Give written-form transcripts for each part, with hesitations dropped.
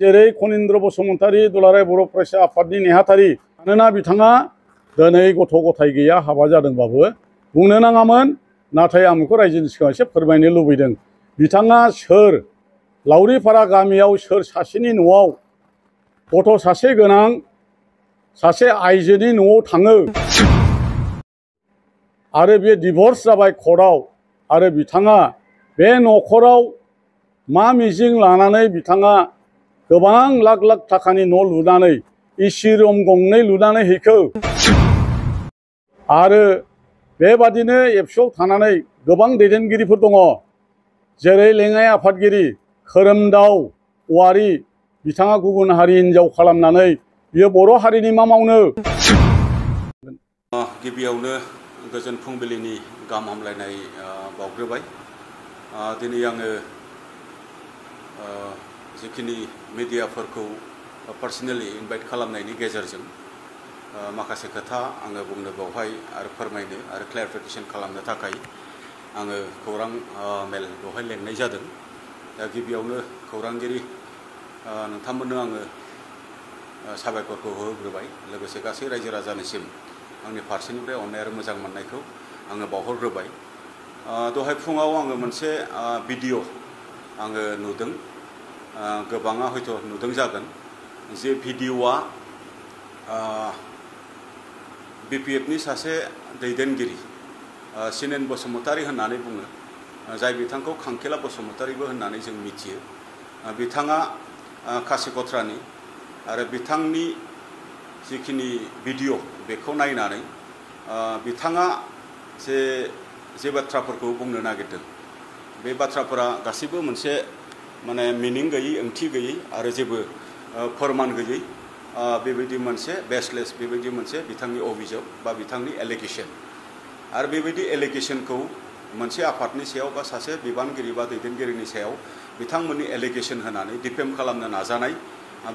जेरै खनिन्द्र बसुमतारी दुलाराय बर' फरायसा आफादनि नेहाथारि मानोना बिथाङा दिनै गथ' गथाय गैया हाबा जादोंबाबो बुंनो नाङामोन नाथाय आं बेखौ रायजोनि सिगाङाव एसे फोरमायनो लुबैदों बिथाङा सोर लावरिपारा गामियाव सोर सासेनि न'आव गथ' सासे गोनां सासे आइजोनि न'आव थाङो आरो बे डिभर्स जाबाय कर्टआव आरो बिथाङा बे न'खराव मा मिजिं लानानै बिथाङा गोबां लाख लाख थाखानि न' लुनानै एसि रुम गंनै लुनानै हैखो आरो बेबादिनो एबसुआव थानानै गोबां दैदेनगिरिफोर दङ जेरै लेङाइ आफादगिरि खोरोमदाव औवारि बिथाङा गुबुन हारि हिनजाव खालामनानै बियो बर' हारिनि मा मावनो गिबियावनो गोजोन फुंबिलिनि गाहाम हामलायनाय बावग्रोबाय दिनै आङो जिखिनि मिडियाफोरखौ पार्सनेलि इनभाइट खालामनायनि गेजेरजों माखासे खोथा आङो बुंनो बेवहाय आरो फोरमायनो आरो क्लेरिफिकेसन खालामनो थाखाय आङो खौरां मेल बेवहाय लेंनाय जादों दा गिबियावनो खौरांगिरि नोंथांमोननो आङो साबायखरखौ होग्रोबाय लोगोसे गासै रायजो राजानिसिम आंनि फारसेनिफ्राय अननाय आरो मोजां मोननायखौ आङो बावहरग्रोबाय दहाय फुङाव आङो मोनसे भिडिअ आङो नुदों गोबाङा हयथ' नुदों जागोन जे भिडिअआ बिपिएफनि सासे दैदेनगिरि सिनेन बसुमतारी होननानै बुङो जाय बिथांखौ खांखेला बसुमतारीबो होननानै जों मिथियो बिथाङा कासिकत्रानि आरो बिथांनि जिखिनि भिडिअ बेखौ नायनानै बिथाङा जे बाथ्राफोरखौ बुंनो नागिरदों बे बाथ्राफोरा गासैबो मोनसे माने मिनिं गैयै ओंथि गैयै आरो जेबो फोरमान गैयै बेबायदि मोनसे बेसलेस बेबायदि मोनसे बिथांनि अभियोग बा बिथांनि एलिगेसन आरो बेबायदि एलिगेसनखौ मोनसे आफादनि सायाव बा सासे बिबानगिरि बा दैदेनगिरिनि सायाव बिथांमोननि एलिगेसन होनानै डिफेम खालामनो नाजानाय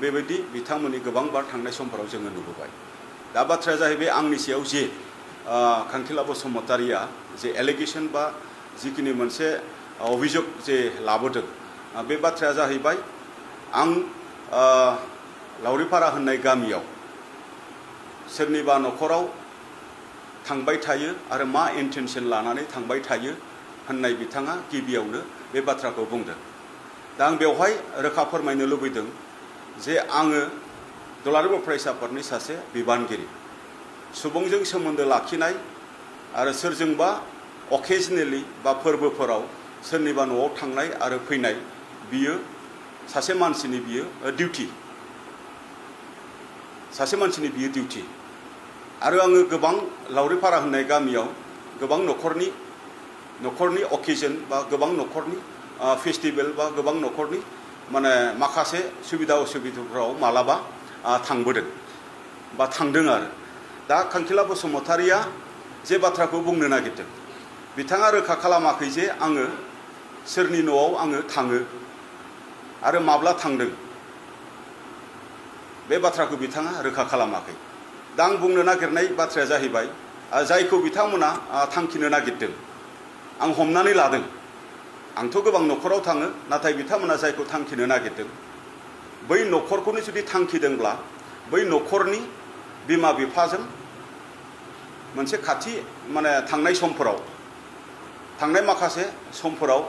बेबायदि बिथांमोननि गोबांबार थांनाय समफोराव जोङो नुबोबाय दा बाथ्राया जाहैबाय आंनि सायाव जे खांखेला बसुमतारीया जे एलिगेसन बा जिखिनि मोनसे अभियोग जे लाबोदों बे बाथ्राया जाहैबाय आं लावरिपारा होननाय गामियाव सोरनिबा न'खराव थांबाय थायो आरो मा इन्टेनसन लानानै थांबाय थायो होननाय बिथाङा गिबियावनो बे बाथ्राखौ बुंदों दा आं बेवहाय रोखा फोरमायनो लुबैदों जे आङो दुलाराय बर' फरायसा आफादनि सासे बिबानगिरि सुबुंजों सोमोन्दो लाखिनाय आरो सोरजोंबा अकेजनेलि बा फोरबोफोराव सोरनिबा न'आव थांनाय आरो फैनाय बियो सासे मानसिनि बियो डिउटि सासे मानसिनि बियो डिउटि आरो आङो गोबां लावरिपारा होननाय गामियाव गोबां न'खरनि अकेजन बा गोबां न'खरनि फेस्टिभेल बा गोबां न'खरनि माने माखासे सुबिदा उसुबिदाफोराव मालाबा थांबोदों बा थांदों आरो दा खांखेला बसुमतारीया जे बाथ्राखौ बुंनो नागिरदों बिथाङा रोखा खालामाखै जे आङो सोरनि न'आव आङो थाङो आरो माब्ला थांदों बे बाथ्राखौ बिथाङा रोखा खालामाखै दा आं बुंनो नागिरनाय बाथ्राया जाहैबाय जायखौ बिथांमोना थांखिनो नागिरदों आं हमनानै लादों आंथ' गोबां न'खराव थाङो नाथाय बिथांमोना जायखौ थांखिनो नागिरदों बै न'खरखौनो जुदि थांखिदोंब्ला बै न'खरनि बिमा बिफाजों मोनसे खाथि माने थांनाय माखासे समफोराव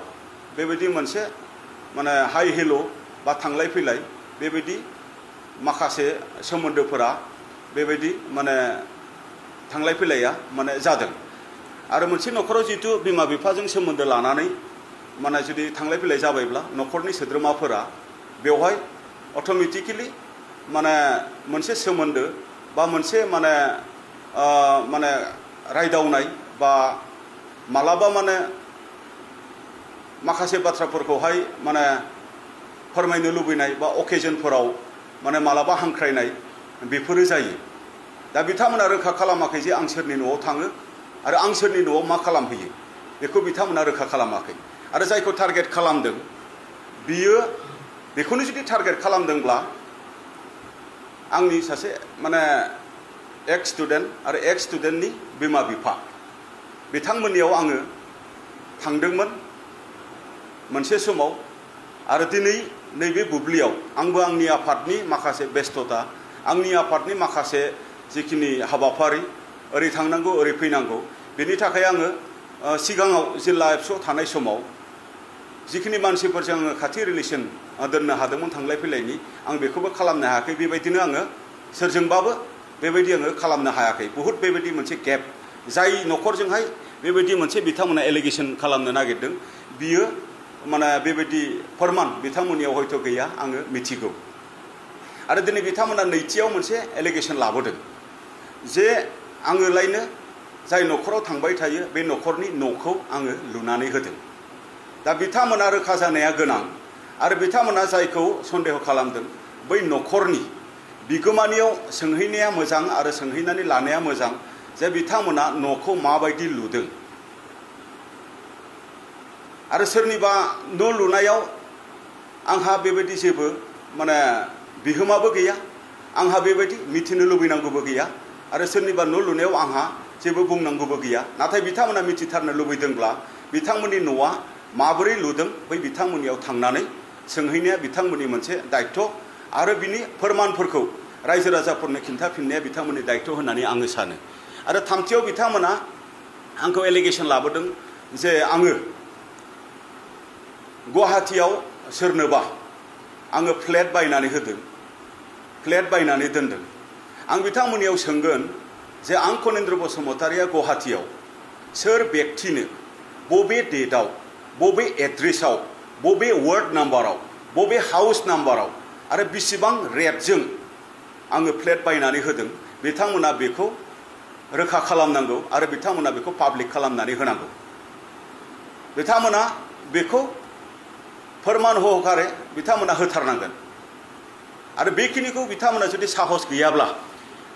बेबायदि मोनसे माने हाइ हेल' बा थांलाय फैलाय बेबायदि माखासे सोमोन्दोफोरा बेबायदि माने थांलाय फैलाया माने जादों आरो मोनसे न'खराव जिहेतु बिमा बिफाजों सोमोन्दो लानानै माने जुदि थांलाय फैलाय जाबायब्ला न'खरनि सोद्रोमाफोरा बेवहाय अट'मेटिकेलि माने मोनसे सोमोन्दो बा मोनसे माने रायदावनाय बा मालाबा माने माखासे बाथ्राफोरखौहाय माने फोरमायनो लुबैनाय बा अकेजनफोराव माने मालाबा हांख्रायनाय बेफोरो जायो दा बिथांमोना रोखा खालामाखै जे आं सोरनि न'आव थाङो आरो आं सोरनि न'आव मा खालामहैयो बेखौ बिथांमोना रोखा खालामाखै आरो जायखौ टारगेट खालामदों बियो बेखौनो जुदि टारगेट खालामदोंब्ला आंनि सासे माने एक्स स्टुडेन्ट आरो एक्स स्टुडेन्टनि बिमा बिफा बिथांमोननियाव आङो थांदोंमोन मोनसे समाव आरो दिनै नैबे बुब्लियाव आंबो आंनि आफादनि माखासे बेस्थता आंनि आफादनि माखासे जिखिनि हाबाफारि ओरै थांनांगौ ओरै फैनांगौ बेनि थाखाय आङो सिगाङाव जिल्ला एबसुआव थानाय समाव जिखिनि मानसिफोरजों आङो खाथि रिलेसन दोननो हादोंमोन थांलाय फैलायनि आं बेखौबो खालामनो हायाखै बेबायदिनो आङो सोरजोंबाबो बेबायदि आङो खालामनो हायाखै बहुद बेबायदि मोनसे गेप जाय न'खरजोंहाय बेबायदि मोनसे बिथांमोना एलिगेसन खालामनो नागिरदों बियो माने बेबायदि फोरमान बिथांमोननियाव हयथ' गैया आङो मिथिगौ आरो दिनै बिथांमोना नैथियाव मोनसे एलिगेसन लाबोदों जे आङो लायनो जाय न'खराव थांबाय थायो बे न'खरनि न'खौ आङो लुनानै होदों दा बिथांमोना रोखा जानाया गोनां आरो बिथांमोना जायखौ सन्देह खालामदों बै न'खरनि बिगोमानियाव सोंहैनाया मोजां आरो सोंहैनानै लानाया मोजां जे बिथांमोना न'खौ माबायदि लुदों आरो सोरनिबा न' लुनायाव आंहा बेबायदि जेबो माने बिहोमाबो गैया आंहा बेबायदि मिथिनो लुबैनांगौबो गैया आरो सोरनिबा न' लुनायाव आंहा जेबो बुंनांगौबो गैया नाथाय बिथांमोना मिथिथारनो लुबैदोंब्ला बिथांमोननि न'आ माबोरै लुदों बै बिथांमोननियाव थांनानै सोंहैनाया बिथांमोननि मोनसे दायित्व आरो बिनि फोरमानफोरखौ रायजो राजाफोरनो खिन्थाफिननाया बिथांमोननि दायित्व होननानै आङो सानो आरो थामथियाव बिथांमोना आंखौ एलिगेसन लाबोदों जे आङो गुवाहाटीयाव सोरनोबा आङो फ्लेट बायनानै होदों फ्लेट बायनानै दोनदों आं बिथांमोननियाव सोंगोन जे आं कनिन्द्र बसुमतारिया गुवाहाटीयाव सोर व्यक्तिनो बबे डेटआव बबे एड्रेसाव बबे वार्ड नाम्बाराव बबे हाउस नाम्बाराव आरो बेसेबां रेटजों आङो फ्लेट बायनानै होदों बिथांमोना बेखौ रोखा खालामनांगौ आरो बिथांमोना बेखौ पाब्लिक खालामनानै होनांगौ बिथांमोना बेखौ फोरमान होखारे बिथांमोना होथारनांगोन आरो बेखिनिखौ बिथांमोना जुदि साहस गैयाब्ला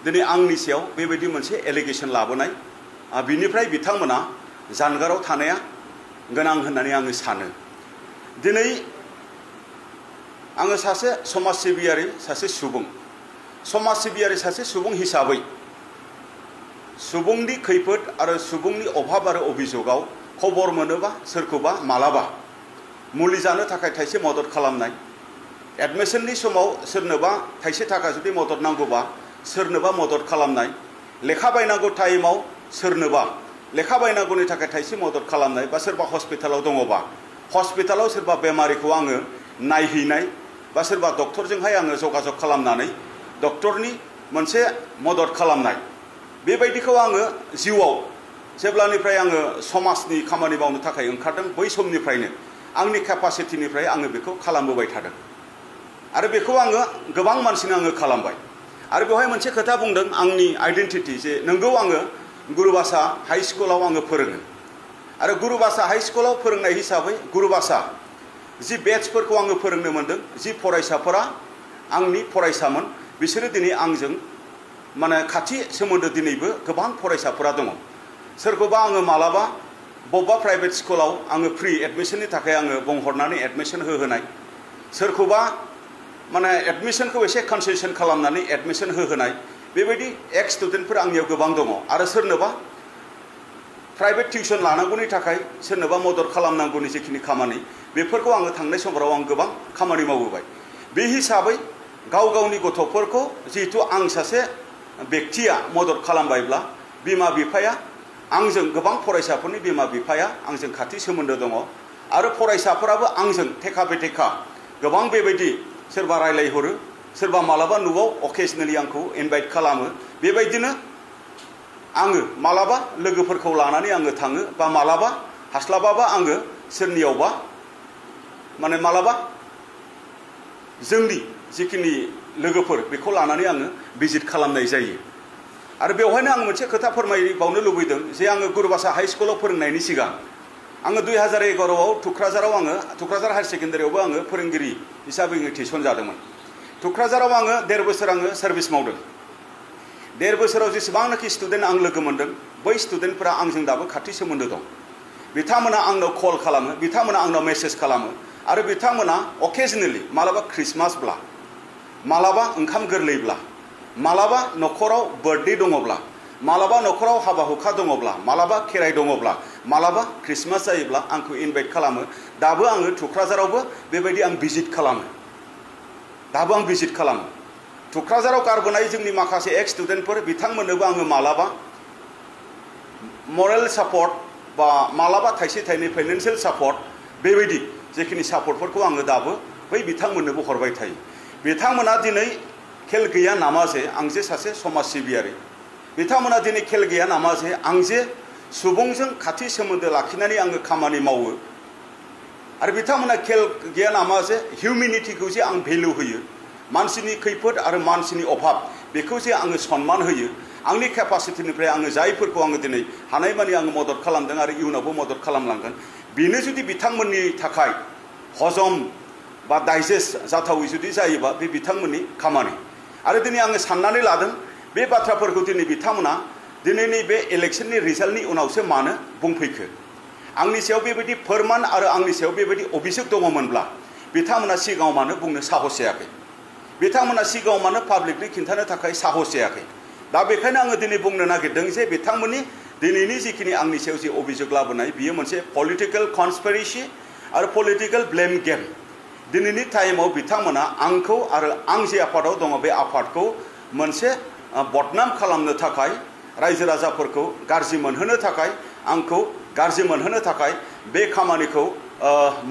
दिनै आंनि सायाव बेबायदि मोनसे एलिगेसन लाबोनाय बिनिफ्राय बिथांमोना जानगाराव थानाया गोनां होननानै आङो सानो दिनै आङो सासे समाज सिबियारि सासे सुबुं हिसाबै सुबुंनि खैफोद आरो सुबुंनि अभाब आरो अभियोगाव खबर मोनोबा सोरखौबा मालाबा मुलि जानो थाखाय थाइसे मदद खालामनाय एडमिशननि समाव सोरनोबा थाइसे थाखा जुदि मदद नांगौबा सोरनोबा मदद खालामनाय लेखा बायनांगौ टाइमाव सोरनोबा लेखा बायनांगौनि थाखाय थाइसे मदद खालामनाय बा सोरबा हस्पिटालाव दङबा हस्पिटालाव सोरबा बेमारिखौ आङो नायहैनाय बा सोरबा डक्टरजोंहाय आङो जगाजग खालामनानै डक्टरनि मोनसे मदद खालामनाय बेबायदिखौ आङो जिउआव जेब्लानिफ्राय आङो समाजनि खामानि मावनो थाखाय ओंखारदों बै समनिफ्रायनो आंनि केपासिटिनिफ्राय आङो बेखौ खालामबोबाय थादों आरो बेखौ आङो गोबां मानसिनो आङो खालामबाय आरो बेवहाय मोनसे खोथा बुंदों आंनि आइडेन्टिटि जे नोंगौ आङो गुरुबासा हाई स्कुलाव आङो फोरोङो आरो गुरुबासा हाई स्कुलाव फोरोंनाय हिसाबै गुरुबासा जि बेट्सफोरखौ आङो फोरोंनो मोनदों जि फरायसाफोरा आंनि फरायसामोन बिसोरो दिनै आंजों माने खाथि सोमोन्दो दिनैबो गोबां फरायसाफोरा दङ सोरखौबा आङो मालाबा बबेबा प्राइभेट स्कुलाव आङो फ्रि एडमिशननि थाखाय आङो बुंहरनानै एडमिशन होहोनाय सोरखौबा माने एडमिशनखौ एसे कनसेसन खालामनानै एडमिशन होहोनाय बेबायदि एक्स स्टुडेन्टफोर आंनियाव गोबां दङ आरो सोरनोबा प्राइभेट टिउसन लानांगौनि थाखाय सोरनोबा मदद खालामनांगौनि जिखिनि खामानि बेफोरखौ आङो थांनाय समफोराव आं गोबां खामानि मावबोबाय बे हिसाबै गाव गावनि गथ'फोरखौ जिहेतु आं सासे व्यक्तिया मदद खालामबायब्ला बिमा बिफाया आंजों गोबां फरायसाफोरनि बिमा बिफाया आंजों खाथि सोमोन्दो दङ आरो फरायसाफोराबो आंजों थेखा बेथेखा गोबां बेबायदि सोरबा रायलायहरो सोरबा मालाबा न'आव अकेजनेलि आंखौ इनभाइट खालामो बेबायदिनो आङो मालाबा लोगोफोरखौ लानानै आङो थाङो बा मालाबा हास्लाबाबा आङो सोरनियावबा माने मालाबा जोंनि जिखिनि लोगोफोर बेखौ लानानै आङो भिजिट खालामनाय जायो आरो बेवहायनो आं मोनसे खोथा फोरमायबावनो लुबैदों जे आङो गुरुबासा हाई स्कुलाव फोरोंनायनि सिगां आङो 2011आव थुक्राझाराव आङो थुक्राझार हायार सेकेन्डारियावबो आङो फोरोंगिरि हिसाबै थिसनजादोंमोन थुक्राझाराव आङो 1.5 बोसोर आङो सार्भिस मावदों 1.5 बोसोराव जेसेबांनाखि स्टुडेन्ट आं लोगो मोनदों बै स्टुडेन्टफोरा आंजों दाबो खाथि सोमोन्दो दं बिथांमोना आंनाव कल खालामो बिथांमोना आंनाव मेसेज खालामो आरो बिथांमोना अकेजनेलि मालाबा क्रिसमासब्ला मालाबा ओंखाम गोरलैब्ला मालाबा न'खराव बार्थडे दङब्ला मालाबा न'खराव हाबा हुखा दङब्ला मालाबा खेराइ दङब्ला मालाबा क्रिसमास जायोब्ला आंखौ इनभाइट खालामो दाबो आङो थुक्राझारावबो बेबायदि आं भिजिट खालामो दाबो आं भिजिट खालामो थुक्राझाराव गारबोनाय जोंनि माखासे एक्स स्टुडेन्टफोर बिथांमोननोबो आङो मालाबा मरेल सापर्ट बा मालाबा थाइसे थाइनै फाइनान्सियेल सापर्ट बेबायदि जेखिनि सापर्टफोरखौ आङो दाबो बै बिथांमोननोबो हरबाय थायो बिथांमोना दिनै खेल गैया नामा जे आं जे सासे समाज सिबियारि बिथांमोना दिनै खेल गैया नामा जे आं जे सुबुंजों खाथि सोमोन्दो लाखिनानै आङो खामानि मावो आरो बिथांमोना खेल गैया नामा जे हिउमेनिटिखौ जे आं भेलु होयो मानसिनि खैफोद आरो मानसिनि अभाब बेखौ जे आङो सन्मान होयो आंनि केपासिटिनिफ्राय आङो जायफोरखौ आङो दिनै हानायमानि आङो मदद खालामदों आरो इयुनावबो मदद खालामलांगोन बेनो जुदि बिथांमोननि थाखाय हजम बा डाइजेस्ट जाथावै जुदि जायोबा बे बिथांमोननि खामानि आरो दिनै आङो साननानै लादों बे बाथ्राफोरखौ दिनै बिथांमोना दिनैनि बे इलेक्शननि रिजाल्टनि उनावसो मानो बुंफैखो आंनि सायाव बेबायदि फोरमान आरो आंनि सायाव बेबायदि अभियोग दङमोनब्ला बिथांमोना सिगाङाव मानो बुंनो साहस जायाखै बिथांमोना सिगाङाव मानो पाब्लिकनि खिन्थानो थाखाय साहस जायाखै दा बेखायनो आङो दिनै बुंनो नागिरदों जे बिथांमोननि दिनैनि जिखिनि आंनि सायाव जे अभियोग लाबोनाय बियो मोनसे पलिटिकेल कनस्पिरेसि आरो पलिटिकेल ब्लेम गेम दिनैनि टाइमाव बिथांमोना आंखौ आरो आं जे आफादाव दङ बे आफादखौ मोनसे बदनाम खालामनो थाखाय रायजो राजाफोरखौ गाज्रि मोनहोनो थाखाय आंखौ गाज्रि मोनहोनो थाखाय बे खामानिखौ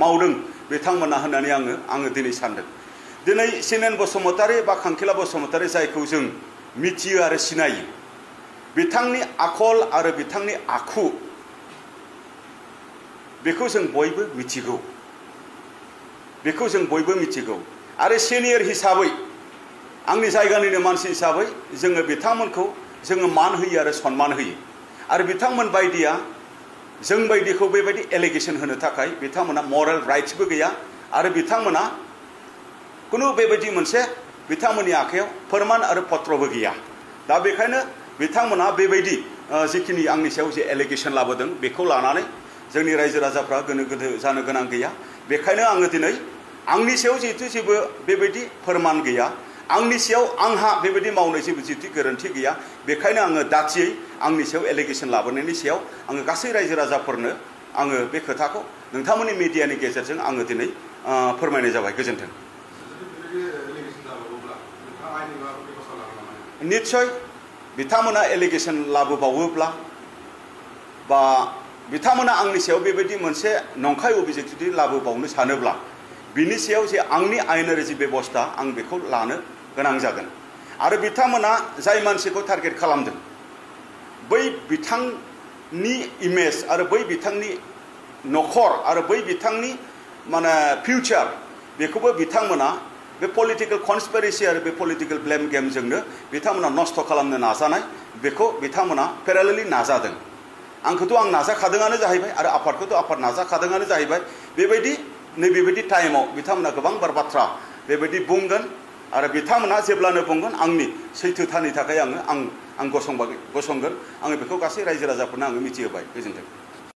मावदों बिथांमोना होननानै आङो दिनै सानदों दिनै सिनेन बसुमतारी बा खांखिला बसुमतारी जायखौ जों मिथियो आरो सिनायो बिथांनि आखल आरो बिथांनि आखु बेखौ जों बयबो मिथिगौ बेखौ जों बयबो मिथिगौ आरो सिनियर हिसाबै आंनि जायगानिनो मानसि हिसाबै जोङो बिथांमोनखौ जोङो मान होयो आरो सन्मान होयो आरो बिथांमोन बायदिया जों बायदिखौ बेबायदि एलिगेशन होनो थाखाय बिथांमोना मरेल राइट्सबो गैया आरो बिथांमोना कुनु बेबायदि मोनसे बिथांमोननि आखायाव फोरमान आरो पत्रबो गैया दा बेखायनो बिथांमोना बेबायदि जिखिनि आंनि सायाव जे एलिगेशन लाबोदों बेखौ लानानै जोंनि रायजो राजाफ्रा गोनो गोथो जानो गोनां गैया बेखायनो आङो दिनै आंनि सायाव जिहेतु जेबो बेबायदि फोरमान गैया आंनि सायाव आंहा बेबायदि मावनाय जेबो जिहेतु गोरोन्थि गैया बेखायनो आङो दाथियै आंनि सायाव एलिगेशन लाबोनायनि सायाव आङो गासै रायजो राजाफोरनो आङो बे खोथाखौ नोंथांमोननि मिडियानि गेजेरजों आङो दिनै फोरमायनाय जाबाय गोजोन्थों निस्सय बिथांमोना एलिगेशन लाबोबावोब्ला बा बिथांमोना आंनि सायाव बेबायदि मोनसे नंखाय अभियोग जुदि लाबोबावनो सानोब्ला बिनि सायाव जे आंनि आयेनारि जि बेबस्था आं बेखौ लानो गोनां जागोन आरो बिथांमोना जाय मानसिखौ टारगेट खालामदों बै बिथांनि इमेज आरो बै बिथांनि नखर आरो बै बिथांनि माने फिउचार बेखौबो बिथांमोना बे पलिटिकेल कनस्पिरेसि आरो बे पलिटिकेल ब्लेम गेमजोंनो बिथांमोना नस्थ' खालामनो नाजानाय बेखौ बिथांमोना पेरेलेलि नाजादों आंखौथ' आं नाजाखादोंआनो जाहैबाय आरो आफादखौथ' आफाद नाजाखादोंआनो जाहैबाय बेबायदि नैबेबायदि टाइमाव बिथांमोना गोबांबार बाथ्रा बेबायदि बुंगोन आरो बिथांमोना जेब्लानो बुंगोन आंनि सैथोथानि थाखाय आं गसंगोन आङो बेखौ गासै रायजो राजाफोरनो आङो मिथिहोबाय गोजोन्थों